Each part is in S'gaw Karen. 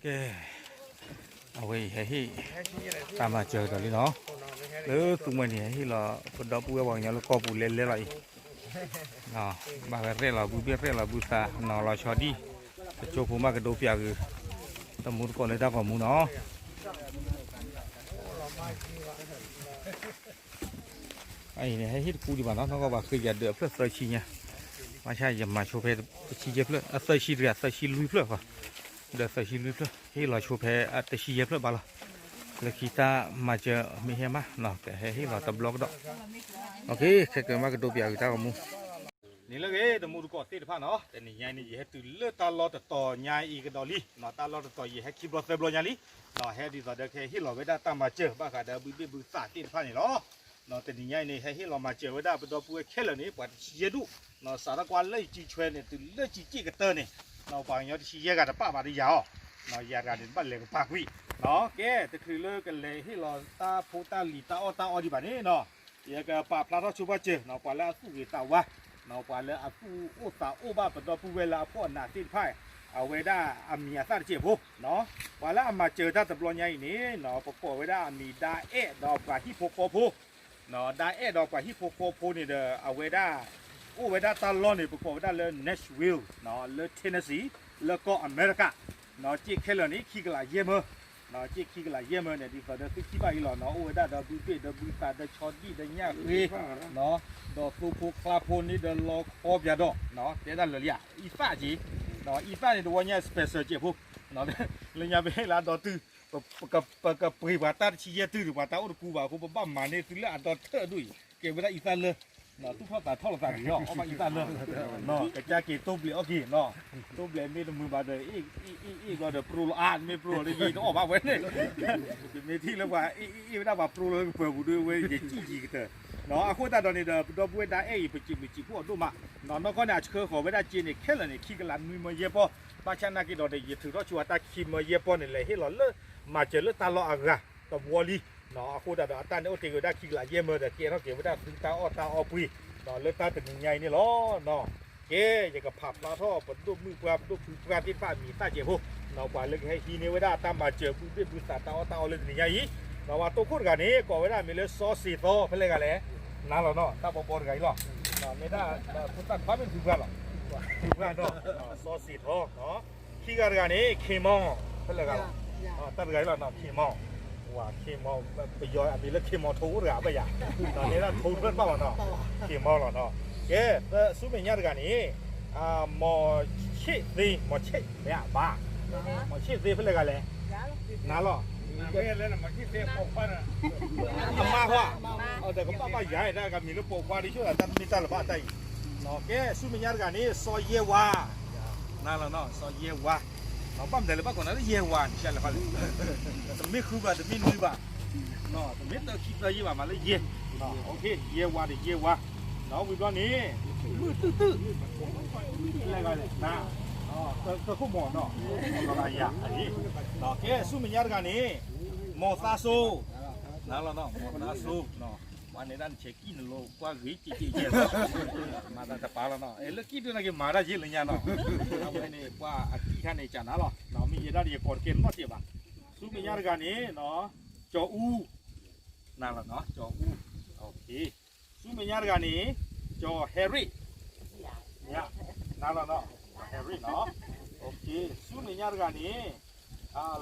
ကဲ, အဝဲအံၤဟဲဟ့ၣ် တၢ်မၤစၢၤကဒီးလံနီၤ, လၢသူမှဲန့ၣ် ဟဲဟ့ၣ်လီၤ ပဒီပုၢ်ဝဲၢ်ပှၤကညီလၢကီၢ်ပူၤလဲၤလဲၤလီၤအံၤ, ဘၣ်ဝဲရဲၣ်လီၤဘုဘ့ၣ်ရဲၣ်လီၤဘုသး နီၤလီၤဆီဒံၣ်, တကၠိဖိမးကဒိပၠးဂုာ် တမူတကိးလၢတၢ်ဂီၤမူနီၤ. အံၤန့ၣ် ဟဲဟ့ၣ်တကူဒံးဘၣ်နီၤ, နီၢ်ကီၢ်ဘၣ်ဃ့ယၤဒၢးအဖျၢၣ်သၢဆံညါ, ဘၣ်ဆၣ်ယမၤဆိဖဲတဆံယဲၢ်ဖျၢၣ် အသၢဆံတဂၤ သၢဆံလွံၢ်ဖျၢၣ်ဃီ, ဒၢးသၢဆံလွံၢ်ဖျၢၣ် ဟ့ၣ်လီၤဆိဖဲအတဆံယဲၢ်ဖျၢၣ်ဘၣ်လီၤ. လၢခံတၢ်မၤစၢၤမ့ၢ်ဟဲမး ကဟဲဟ့ၣ်လီၤတဘျီကဒီး, ခဲကဲမးကဒိပၠးဂုာ်တၢ်ဂီၤမူ န့ၣ်လၢဂ့ၤ တမူတကိးသ့ၣ်တဖၣ်နီၤ, တနံၤညါအံၤန့ၣ် ယဟဲတုၤလၢတၢ်လီၢ်တတီၤညါအံၤကဒီးလံ, တၢ်လီၢ်တတီၤယဟဲခံဘျီသၢဘျီညါလံ, ဟဲဒ်သိးဒီးကဟဲဟ့ၣ်လီၤဝဲဒၣ်တၢ်မၤစၢၤ ဘၣ်ဃးဒီးဘုဘ့ၣ်ဘုသးသ့ၣ်တဖၣ်န့ၣ်လီၤ. တနံၤညါအံၤန့ၣ် ဟဲဟ့ၣ်လီၤမၤစၢၤဝဲဒၣ်ပဒီပုၢ်ဝဲၢ်ခဲလၢာ်န့ၣ် ပှၤတဆံယဲၢ်ဒူၣ်, စးထီၣ်ကွၢ်လၢယစုဆွဲန့ၣ် တုၤလၢစုစ့ၣ်ကတၢၢ်န့ၣ်, ပှၤကညီတဆံယဲၢ်ဂၤတပာ်ဘၣ်ဒီးယၤအီၤ, ယၤတဂၤန့ၣ် ဘၣ်လဲၤကပၤကွံာ်, ကဲ တချုးလၢကလဲၤဟ့ၣ်လီၤတၢ်ဖိတၢ်လံၤတၢ်အီၣ်တၢ်အီဒံးဘၣ်န့ၣ်နီၤ ယကပာ်ဖျါထီၣ်ဆိပာ်စၢၤနီၤ ပှၤလၢအသူၣ်ဂ့ၤသးဝါ, ပှၤလၢအသူၣ်အိၣ်သးအိၣ်ဘၣ်ပဒီပုၢ်ဝဲၢ်လၢအဖှီၣ်အနးသ့ၣ်တဖၣ်, အဝဲဒၣ်အမံၤအသၣ်တစဲးဖိ, ပှၤလၢအမၤစၢၤတၢ်တဘျီညါအံၤန့ၣ်နီၤ ပကိးဝဲဒၣ်အမံၤဒၣ်အဲၣ်ဒီးပှၤဟံၣ်ဖိဃီဖိ, ဒၣ်အဲၣ်ဒီးပှၤဟံၣ်ဖိဃီဖိန့ၣ်ဒီး အဝဲဒၣ် အိၣ်ဝဲဒၣ်တၢ်လီၢ်န့ၣ် ပကိးဝဲဒၣ်လၢ Nashville လၢ Tennessee လၢကီၢ်အမဲရကၤ, စ့ၣ်ခဲလၢာ်န့ၣ် ခံကလးယဲၢ်မၢ, စ့ၣ်ခံကလးယဲၢ်မၢန့ၣ် ဒ်သိးဒီးသုထံၣ်ဘၣ်အံၤလီၤနီၤ အိၣ်ဝဲဒၣ်ဒီးဘုဘ့ၣ်ဒီးဘုသးဒီးဆီဒံၣ်ဒီးညၣ်ဃ့, ဒီးသိဖိချါဖိန့ၣ်ဒီးလီၤခီပၠးဒီး, တဲဒၣ်လၢာ်လံဧါ အံသၣ်က့, အံသၣ်န့ၣ်တဝီညါ special စဲးဖိ, လၢညါပဟ့ၣ်လၢအဒီးတုၤ ပကပှ့ၤပှၤတၢ်တဆံယဲၢ်တုၤန့ၣ် ပှၤတၢ်အိၣ်တကူဘၣ်အဃိ ပဘၣ်မၤန့ၢ်သုလၢအဒီထၢၣ်အဒိၣ်အံၤ ကဲဝဲဒၣ်အံသၣ်လၢ သူၣ်ထီၣ်သးထီၣ်လိာ်သးဂ့ၤလီၤ အီၣ်ဘၣ်အံသၣ်လၢ, ကစၢ်က့ၤတိၢ်ဘျဲးအီၣ်က့ၤနီၤ, တိၢ်ဘျဲးမ့ၢ်တမုာ်ဘၣ်ဒီး အ့ၣ်အ့ၣ်အ့ၣ်အ့ၣ်ဘျီဒီး ပြိလီၤအါ မ့ၢ်ပြိလီၤလၢယအံၤတအီၣ်ဘၣ်ဝဲန့ၣ်, ယမ့ၢ်ထံၣ်လၢပှၤအ့ၣ်အ့ၣ်အ့ၣ်ဝဲဒၣ်ပှၤပြိလီၤလၢကပၢၤပူၤဒ်ဝဲ ယစံၣ်ယံၤကတၢၢ်, အဃိသတးဒီးန့ၣ်ဒီး ပဒီပုၢ်ဝဲၢ်ဒၣ်အဲၣ်အံၤ ပစံးဘျုးစံးဖှိၣ်အဒိၣ်မး, နီၢ်ကီၢ်န့ၣ် အဆှၢဃီၤဝဲဒၣ်စ့န့ၣ် ခဲလၢာ်န့ၣ် ခံကလးနွံမၢယဲၢ်ပီၢ်, ဘၣ်ဆၣ်နာ်က့ဒီး ယထုးထီၣ်ဆိအတၢ်ခံမၢယဲၢ်ပီၢ်န့ၣ် လဲၤဟ့ၣ်လီၤလၢ မၤစၢၤလၢတၢ်လီၢ်အဂၤ တဝီလံ, အဃိသတးဒီး အတၢ်န့ၣ်အိၣ်တ့ၢ်ဝဲဒၣ်ခံကလးယဲၢ်မၢဒီး ကဲထီၣ်က့ၤဝဲဒၣ်သုတၢ်အီၣ်တၢ်အီပှ့ၤ, လၢတၢ်တနံၤညါအံၤန့ၣ်လီၤ. ကဲ ယကဖးဖျါထီၣ်ပဒိၣ်မုၣ်ပှၢ် ပဒိၣ်ဖုပှၢ်သ့ၣ်တဖၣ်အမံၤသၣ်စဲးဖိ, ပှၤလၢကဟဲဟံးန့ၢ်ဝဲဒၣ်တၢ်မၤစၢၤ ဘုဘ့ၣ်ဘုသးတၢ်အီၣ်တၢ်အီလၢတနံၤညါအံၤ, ပှၤတိခိၣ်တဂၤန့ၣ် ကိးဝဲဒၣ်မံၤလၢစီၤစ့ၤသီ ဖဲလဲၣ်ဂၤလဲၣ်, နၤလီၤနီၤ တၢ်ဘီဘီတဂၤအံၤလီၤ, မ့ၢ်ဒၣ် ဖိသၣ်ခွါမ့ၢ်ဖုပှၢ်လီၤ, ဖုပှၢ်နီၤ စီၤစ့ၤသီ ခံဂၤတဂၤန့ၣ် ခ့မီ ဖဲလဲၣ်ဂၤလီၤ, တၢ်တဂၤအံၤလီၤနီၤ ခ့မီ, ဝၤခ့မီ, ပယီၤအမံၤလၢခ့မီထိအိၣ်တဂၤဘၣ်ယၤ, န့ၣ်ဒၣ်ထိတဖျၢၣ်တဘၣ်ဘၣ်နီၤ, ခ့မီလီၤနီၤ, ကဲ ဆူမဲာ်ညါတဂၤန့ၣ် မီၤဆ့ၣ်သ့ မီၤဆ့ၣ် မ့ၢ်အဘၣ်, မီၤဆ့ၣ်သ့ဖဲလဲၣ်ဂၤလဲၣ်, နၤလီၤ အမါဟီ, ဒီးကဘၣ်ဘၣ်ယၤဒၣ်ကမံၤလၢပိာ်ခွါဒ်ဆိဒၣ်တၢ်တမ့ၢ်တၢ်လၢၤဘၣ်တၢ်အံၤ, ကဲ ဆူမဲာ်ညါတဂၤန့ၣ် စီၤယဲဝါ, နၤလီၤနီၤ စီၤယဲဝါ, ဘၣ်မနုၤလဲၣ်ဘၣ်ကိးနၤလၢယဲဝါန့ၣ် ကလဲၣ်ဃီလဲၣ်, တမ့ၢ်ဃုဘၣ် တမ့ၢ်နွံဘၣ်, တမ့ၢ်တၢခံသၢယဲၢ်ဘၣ်မးလၢယဲ, ယဲဝါဒီးယဲဝါ, ဝံၤဘျီန့ၣ် မုၢ်တုၢ်တုၢ်, လဲၣ်ဂၤလဲၣ်, တခိၣ်မီၤနီၤ, ကဲ ဆူမဲာ်ညါတဂၤန့ၣ် မီၤသးစိ, နၤလီၤနီၤ မီၤသးစိ, ပှၤန့ၣ်ဒၣ်နဆဲးကံၣ်နလိကွၢ်ဂ့ၤက့ၤက့ၤကဲလီၤ, မၤသးတပာ်လီၤနီၤ, လၢကံၣ်ဒုးနာ်က့ၤမၤတၢ်ယ့လၢညါနီၤ, အဝဲန့ၣ် ပှၤအကံၣ်ခါန့ၣ် ကနၤလီၤ, မ့ၢ်ယဲဒၣ်ဒီးယကိးတကဲနီၣ်စဲးဘၣ်, ဆူမဲာ်ညါတဂၤန့ၣ် ကၠီၤအူ, နၤလီၤနီၤ ကၠီၤအူ, ဆူမဲာ်ညါတဂၤန့ၣ် ကၠီၤဟဲရ့ၣ်, နၤလီၤနီၤ ဟဲရ့ၣ်နီၤ, ဆူမဲာ်ညါတဂၤန့ၣ်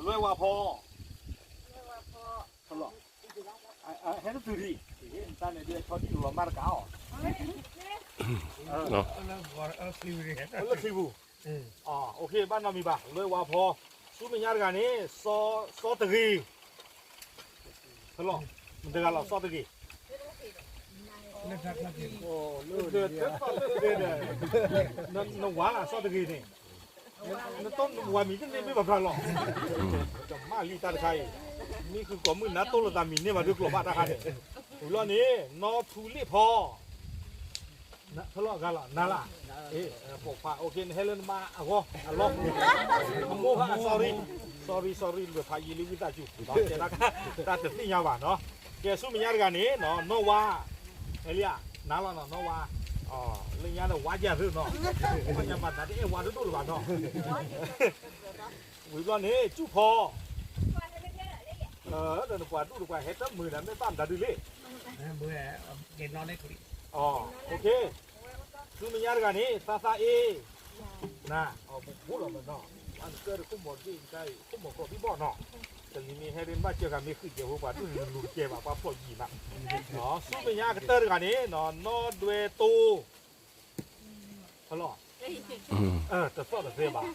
လွဲဝါဖီ ဟဲတတုၤဒံး, တၢ်န့ၣ်ဒ်ဆီဒံၣ်လိာ်လီၤမၢ်တကးအီၤ, လၢချံပူၤ, ဘၣ်နီတမံၤဘၣ် လွဲဝါဖီ, ဆူမဲာ်ညါတဂၤန့ၣ် စီၤတဂ့ၤ, တဂၤလီၤ စီၤတဂ့ၤ, နဝၤလၢစီၤတဂ့ၤန့ၣ် နတိၢ်နဝၤမံၤတန့ၢ်မ့ၢ်ဘၣ်ဖျါလီၤ, တမၣ်လံတၢ်တခါအံၤ, မ့ၢ်ဃုကိးမုၢ်နၤတိၢ်လိာ်သးမံၤန့ၢ်ဘၣ်ဒုးကျိးဘၣ်တၢ်ခါန့ၣ်, ဝံၤလီၤန့ၣ် နီၢ်ထူလ့ၣ်ဖီ, ဖဲလီၤဂၤလီၤ နၤလၢ, ပိာ်ခွါ နဟဲလၢနမါအဂီၢ်အလီၢ်, အမိၢ်ဖး sorry sorry sorry လၢဖးယံာ်လံဝံသးစူၤ, တၢ်တသ့ၣ်ညါဘၣ်နီၤ, ကဲဆူမဲာ်ညါတဂၤန့ၣ် နီၢ်ဝါ, နၤလီၤနီၢ်ဝါ လၢညါဒီးဝါယၤသ့နီၤ, ဝါယၤမၤသးတအဲၣ်ဝါတဒိၣ်လၢၤဘၣ်နီၤ, ဝံၤဘျီန့ၣ် ကၠူၣ်ဖီ, ဒီးနပှၤဒူၣ်နပှၤဟဲတမုာ်ဒီးမ့ၢ်ဘၣ်မတၤဒုးလံ, ကဲ, ဆူမဲာ်ညါတဂၤန့ၣ် သးသးအ့, န, ဘူးလီၤမနီၤ, အကတၢၢ်တခိၣ်မီၤတဘ့ၣ် ခိၣ်မီၤကီးဘံၣ်ဘီၣ်နီၤ, တနံၤမ့ၢ်ဟဲဒ်ဘၣ်စၢၤဂၤမ့ၢ်ဃံးကဲးဖိပှၤဒူၣ်န့ၣ်လူၤတကဲဘၣ် ပှၤဖျိးယံာ်မး, ဆူမဲာ်ညါအကတၢၢ်တဂၤန့ၣ် နီၢ်ဒွဲတိ လီၤ, တသီၣ်တသဲဘၣ်,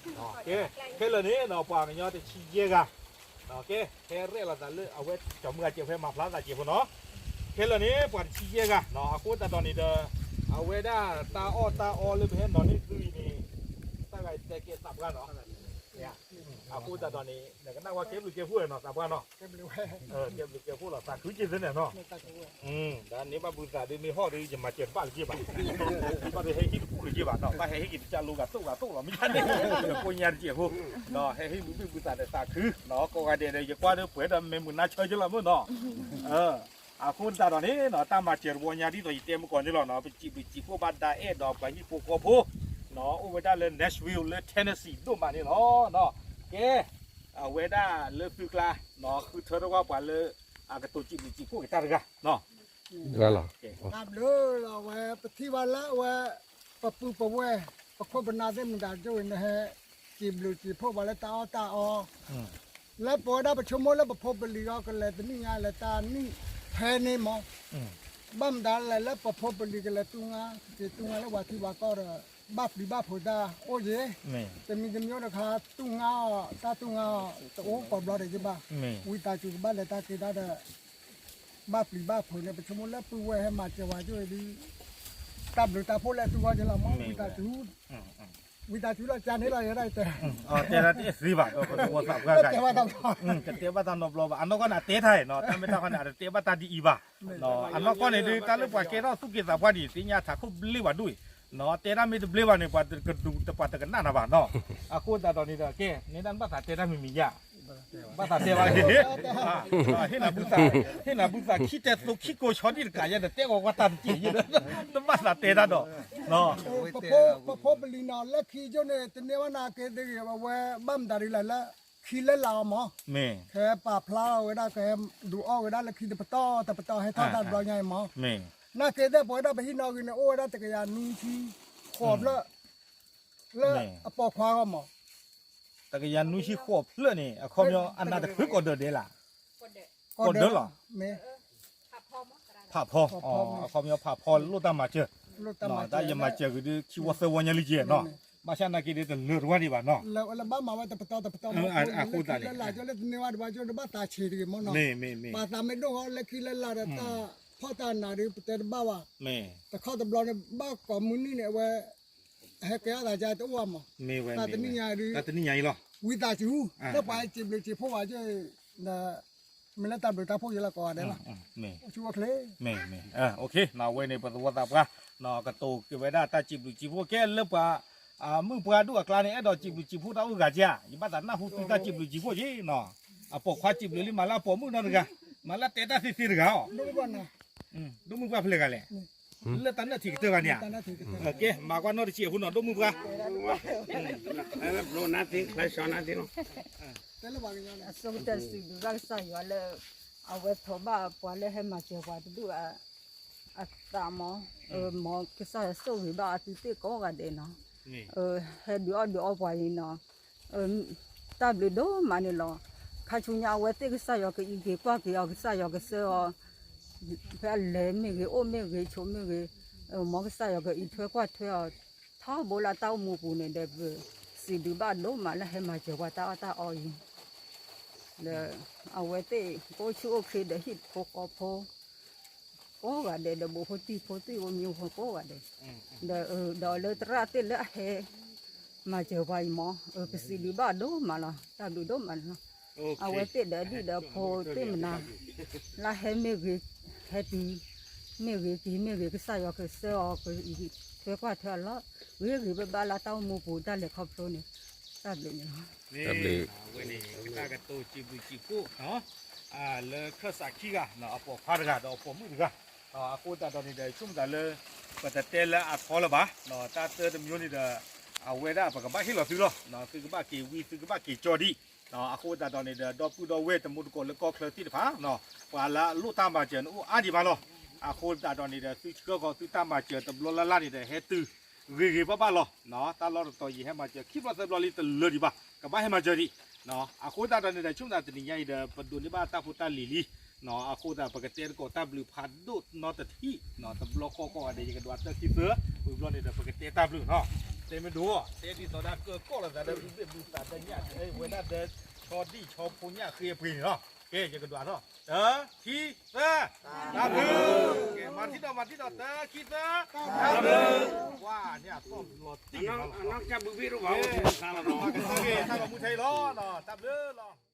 ကဲ, ခဲလၢာ်န့ၣ် ပှၤကညီတဆံယဲၢ်ဂၤ, ကဲ, ဟဲရဲၣ်လီၤသးလၢအဝဲကၠီၤမုၢ်ဂၤစဲးဖဲမၤဖျါသးစဲးဖိနီၤ, ခဲလၢာ်န့ၣ် ပှၤတဆံယဲၢ်ဂၤ, အဃိသတးဒီးန့ၣ်ဒီး အဝဲဒၣ်တၢ်အီၣ်တၢ်အီလၢပဟဲနီၤန့ၢ်သုအံၤန့ၣ်, တၢ်ဂၤတဲကဲသးပှၢ်နီၤ, အဃိသတးဒီးန့ၣ် နကနၣ်ဝဲကဲဘျုးကဲဖှိၣ်နီၤ သးပှၢ်နီၤ, ကဲဘျုးကဲဖှိၣ်လီၤ သးခုက့ၤသ့န့ၣ်နီၤ, ဒီးန့ၢ်ဘၣ်ဘုသးဒ်မ့ၢ်ဟီၣ်ဒီး ယမၤစၢၤတဘၣ်လၢၤက့ၤဘၣ်, ဘၣ်ဒီးဟဲဟ့ၣ်တပူၤလၢၤက့ၤဘၣ်နီၤ, ဘၣ်ဟဲဟ့ၣ်က့ၤတကၢ်လိဂၤသိၣ်ဂၤသိၣ်လီၤ မ့ၢ်ယါန့ၣ်, ကိညါတကဲးဖိ, ဒီးဟဲဟ့ၣ်ဘျုးဘုသးဒီးသးခု, ကိးဂၤဒဲးဒီး ယကွၢ်ဒီးပှဲၤဒီးမဲာ်မုာ်နါဆၢက့ၤလီၤမ့ၢ်နီၤ, အဃိသတးဒီးန့ၣ် တၢ်မၤစၢၤတဘျီညါဒ်သိးယတဲမုၢ်ကီၢ်န့ၣ်လီၤနီၤ, ပစံးဘျုးစံးဖှိၣ်ဘၣ်ဒၣ်အဲၣ်ဒိးပှၤဟံၣ်ဖိဃီဖိ, အိၣ်ဝဲဒၣ်လၢ Nashville လၢ Tennessee ဒိၣ်မးန့ၣ်လီၤ, ကဲ, အဝဲဒၣ်လၢသုကျါ, ဃုထၢထီၣ်ဝဲပှၤလၢ အကတိၤစံးဘျုးစံးဖှိၣ်က့ၤတၢ်တဂၤ, တၢ်ဘျုးလီၤ အဝဲ ပထံၣ်ဘၣ်လၢအဝဲ ပပုၢ်ပဝဲၢ် ပခိၣ်ပနၢ်သ့ၣ်မတၤကၠိဝံၤန့ၣ် ဟဲစံးဘျုးစံးဖှိၣ်ပှၤလၢတၢ်အီၣ်တၢ်အီ, လၢပဝဲဒၣ်ပဆိကမိၣ်လၢပဖိပလံၤအီၤ ကလဲၤတနံၣ်ညါလဲၤတၢ်နံၣ်ဖဲန့ၣ်မး, ဘၣ်မတၤလဲၣ်လၢပဖိပလံၤကလဲၤတူၢ်ငါ, က့ၤတူၢ်ငါလၢပှၤထံပှၤကီၢ်ဒီး ဘၣ်ပျံၤဘၣ်ဖုးတၢ်အိၣ်ယ့ၤ, တမံၤတမံၤအိၣ်တခါ တူၢ်ငါအီၤ တၢ်တူၢ်ငါအီၤ တအိၣ်ကိးဘျီဒံးယဘၣ်, ဝံသးစူၤကဘၣ်လဲၤတၢ်က့ၤတၢ်ဒီး ဘၣ်ပျံၤဘၣ်ဖုးန့ၣ် ပဆိကမိၣ်လၢပုၢ်ဝဲၢ်ဟဲမၤစၢၤဝဲကၠိဝံၤဒ် တၢ်ဘျုးတၢ်ဖှိၣ်လၢသုဂီၢ်က့ၤလီၤမး, ဝံသးစူၤ, ဝံသးစူၤလီၤ ကန့ၣ်လီၤ ယဲဒၣ်တဲ တဲဒၣ်တအဲၣ်သ့ဘၣ် ဒီးပသဝီသးပှၢ်ဂၤန့ၣ်, တတဲဘၣ်တၢ်နီတဘျီဘၣ်, အနီၢ်ကီၢ်န့ၣ်အတဲတၢ်အံၤနီၤ, တၢ်မ့ၢ်တၢ်ခီန့ၣ် အတတဲဘၣ်တၢ်ဒ်အံၤဘၣ်, အနီၢ်ကီၢ်န့ၣ်ဒုး တၢ်လၢပှၤကဲထီၣ်သူၣ်က့သးပှၢ်ဒံး သ့ၣ်ညါထးခိၣ်ဘျ့ဘၣ်ဒိၣ်အံၤ, တဲဒၣ်မ့ၢ်တဘျ့ဘၣ်န့ၣ် ပှၤတကဒူးပှၤတကနၣ်နၤဘၣ်နီၤ, အဃိသတးဒီးန့ၣ်ဒီး ကဲ န့ၣ်ဒၣ်နဘၣ်သးတဲတၢ်မံၤမံၤယါ ဘၣ်သးတဲဘၣ်, ဟ့ၣ်နၤဘုသး ဟ့ၣ်နၤဘုသး ခံတဲသိခံကိးဆီဒံၣ်တကးယဲဒီး တဲဂီၤကွၢ်တၢ်တက့ၢ်ယဲဒီး နဘၣ်သးတဲတၢ်ဒီး ပဖိပလံၤနီၤ လၢခံကၠိန့ၣ် တန့ၢ်ဘၣ်နၤက့ၤတဂ့ၤ အဝဲဘၣ်မတၤဒ်လဲၣ်လၢ ခံလၢလာ်အီၤမး, ကဟဲပာ်ဖျါထီၣ်ဝဲဒၣ် ကဟဲဒုးအီၣ်ဝဲဒၣ်လၢခံတပတီၢ်တပတီၢ် ဟဲထီၣ်တၢ်တဘျီညါအံၤမး, နာ်က့ၤသ့ၣ်ပဝဲဒၣ်ပဟံၣ်နီၤဂံၤန့ၣ် အိၣ်ဝဲဒၣ်တကယၤနွံဆံဃိးဖျၢၣ် လၢအပိာ်ခွါအဂီၢ်မး တကယၤနွံဆံဃိးဖျၢၣ်န့ၣ် အခီပညီအနးတဖုကိးဒၢးဒဲးလၢ်, ကိးဒၢးလီၤ, ဖးဖီ, အခီပညီဖးဖီလိၣ်တၢ်မၤစၢၤ, တၢ်ယမၤစၢၤက့ၤဒုး ခံဝီသၢဝီညါလံကဲနီၤ, ဘၣ်ဆၣ်နာ်က့ၤဒုးတလၢတဝၢ်ဒံးဘၣ်နီၤ, လၢဘၣ်မၤဝဲတပတီၢ်တပတီၢ်မး, အဃိသတးန့ၣ် လၢလၢ်ကၠိလၢတန့ၢ်ဝဲတဘၣ်ကၠိဒီးဘၣ်သးဆံးတဂ့ၤမးနီၤ, ပှၤသးမ့ၢ်ဒိၣ်ဃီလၢခံလၢလာ်ဒီးတၢ်ဖီၣ်တၢ်နးဒုး ပတဲတဘၣ်ဘၣ်, တခီတဘျီန့ၣ် ဘၣ်ကိးမုၢ်နံၤန့ၣ် အဝဲ ဟဲကဲထီၣ်သးကတအိၣ်ဘၣ်မး, တၢ်တနံၣ်ညါဒုး, တၢ်တနံၣ်ညါအံၤလီၤ, ဝံသးစူၤ, လၢပှၤစံးဘျုးစံးဖှိၣ်ဝဲကၠိ, မ့ၢ်လၢတၢ်ဘျုးတၢ်ဖှိၣ်ယဲလီၤကိးဂၤဒဲးလီၤ, အိၣ်ဆူၣ်အိၣ်ချ့, အဝဲန့ၣ် ပသဝီသးပှၢ်, ကတိၤက့ၤဝဲဒၣ်တၢ်စံးဘျုးစံးဖှိၣ်ကဲလၢပှၤ, မုၢ်ပှၢ်ဒိၣ်အကျါန့ၣ် အဲၣ်ဒိးစံးဘျုးစံးဖှိၣ်တၢ်အိၣ်ဂၤကဲဧါ, ယဘၣ်သးနၢ်ဟူသုတၢ်စံးဘျုးစံးဖှိၣ်က့နီၤ, အပိာ်ခွါစံးဘျုးလံမးလၢအပိာ်မုၣ်နီတဂၤ, မးလၢတဲတၢ်သ့သ့တဂၤအီၤ, ဒိၣ်မုၢ်ပှၢ်ဖဲလဲၣ်ဂၤလဲၣ် လၢတၢ်နၢၣ်ထံးကတၢၢ်ဂၤန့ၣ်ဧါ, ကဲ မၤကွၢ်နီၢ်တဆံးအဃိနီၤ ဒိၣ်မုၢ်ပှၢ်, အဆိကတၢၢ်စံးဘျုးဘၣ်ကစၢ်ယွၤလၢ အဝဲထိးဘၣ်ပှၤလၢဟဲမၤစၢၤပှၤတဒူၣ်အသးမး, မ်ကစၢ်ယွၤဆိၣ်ဂ့ၤဘၣ်အသုသ့ၣ်ကိးဂၤဒဲးနီၤ, ဟဲဒုးအီၣ်ဒုးအီပှၤအံၤနီၤ, တၢ်ဘျုးဒိၣ်မးန့ၣ်လီၤ, ခါဆူညါအဝဲသ့ၣ်ကစၢ်ယွၤကအံးက့ၤကွၢ်က့ၤအီၤ ကစၢ်ယွၤကဆှၢအီၤ, ဖဲအလဲၤမ့ၢ်ဂ့ၤ အိၣ်မ့ၢ်ဂ့ၤ ဆိးမ့ၢ်ဂ့ၤ, မ်ကစၢ်ယွၤကအံးထွဲကွၢ်ထွဲအီၤ, ထီဘိလၢအတၢ်အိၣ်မူပူၤန့ၣ်ဒီး ပစံးဘျုးဘၣ်ဒိၣ်မးလၢဟဲမၤစၢၤပှၤတၢ်အီၣ်တၢ်အီအံၤ, ဒီးအဝဲသ့ၣ်ကအိၣ်ဆူၣ်အိၣ်ချ့ဒီးဟံၣ်ဖိဃီဖိ ကိးဂၤဒဲး ဒီးဘူးဖိတံၢ်ဖိသ့ၣ်ဧိၤမံၤဧိၤဖိကိးဂၤဒဲး, ဒီးဒီးလၢသရၣ်သ့ၣ်လၢအဟဲ မၤစၢၤပှၤအံၤမး, ပစံးဘျုးဘၣ်ဒိၣ်မးလီၤ, တၢ်ဘျုးဒိၣ်မးန့ၣ်လီၤ, အဝဲသ့ၣ်ဒီးအဒံၣ်ဒီးအဖိသ့ၣ်မနၤ, လၢဟဲမ့ၢ်ဂ့ၤ, ဟဲတုၤမ့ၢ်ဂ့ၤ က့ၤမ့ၢ်ဂ့ၤ ကစၢ်ယွၤကဆှၢအီၤ ကထွဲကွၢ်ထွဲအလီၢ်, ဂ့ၤဂ့ၤဘၣ်ဘၣ်လၢတၢ်အိၣ်မူပူၤ တၢ်လဲၤခီဖျိန့ၣ်, တၢ်ဘျုးန့ၣ်လီၤ, တၢ်ဘျုး, အဝဲန့ၣ် ပတၢ်ကတိၤစံးဘျုးစံးဖှိၣ် လၢခၢၣ်စးခံဂၤ အပိာ်ခွါတဂၤဒီးအပိာ်မုၣ်တဂၤ အဃိသတးဒီးန့ၣ်ဒီး ဆိကမိၣ်သးလၢ ပတတဲလၢအထီလၢၤဘၣ်, တၢ်တၢတမံၤန့ၣ်ဒီး အဝဲဒၣ်ပကဘၣ်ဟ့ၣ်လီၤသုလီၤ, သုကဘၣ်က့ၤဝံ သုကဘၣ်က့ၤကၠီဒံး, အဃိသတးဒီးန့ၣ်ဒီး ဒီပုၢ်ဒီဝဲၢ်တံၤသကိးလၢကီၢ်ချၢသ့ၣ်တဖၣ်, ပှၤလၢအလိၣ်တၢ်မၤစၢၤန့ၣ်အိၣ်အါဒံးဘၣ်လီၤ, အဃိသတးဒီးန့ၣ်ဒီး သုဆှၢဃီၤသုတၢ်မၤစၢၤတဘျီလၢ်လၢ်န့ၣ်ဒီး ဟဲတုၤဂ့ၤဂ့ၤဘၣ်ဘၣ်လီၤ, တၢ်လီၢ်တတီၤယဟဲမၤစၢၤခံဘျီသၢဘျီလံတလၢဒံးဘၣ်, ကဘၣ်ဟဲမၤစၢၤဒံး, အဃိသတးဒီးန့ၣ်ဒီး ဆိကမိၣ်သးတနံၤညါအံၤဒီး ပဒိးန့ၢ်ဘၣ်တၢ်ဖိတၢ်လံၤလံ အဃိသတးပကတဲသကိးတၢ်ဘျုးဖးဒိၣ်နီတထံၣ်, တဘျီဃီဃီဂၤဒီး ယကဒွးတၢ်ခံသၢ, ဝံၤဘျီန့ၣ်ဒီး ပကတဲတၢ်ဘျုးနီၤ, တဲမ့ၢ်ဒိး, တဲဒ်သိးဒၣ်ကၢၢ်ကီၢ်လိာ်သးဒီး ဘုဘ့ၣ်ဘုသးဒီးညၣ် ဝဲဒၣ်ဒီး ဆီဒံၣ်ဆီဖိညၣ်ဃ့အပှ့ၤန့ၣ်လီၤ, ကဲ ယကဒွးထီၣ်, တၢ ခံ သၢ, တၢ်ဘျုး, ကဲ မၤထံၣ်ဒီး မၤထံၣ်ဒီး တၢ ခံ သၢ, တၢ်ဘျုး, ဝါန့ၣ်အသီၣ်ဘျီတံၢ်လီၤ, ကစၢ်ဂ့ၤ တၢ်ဂီၤမူထဲအံၤလီၤ, တၢ်ဘျုးလီၤ.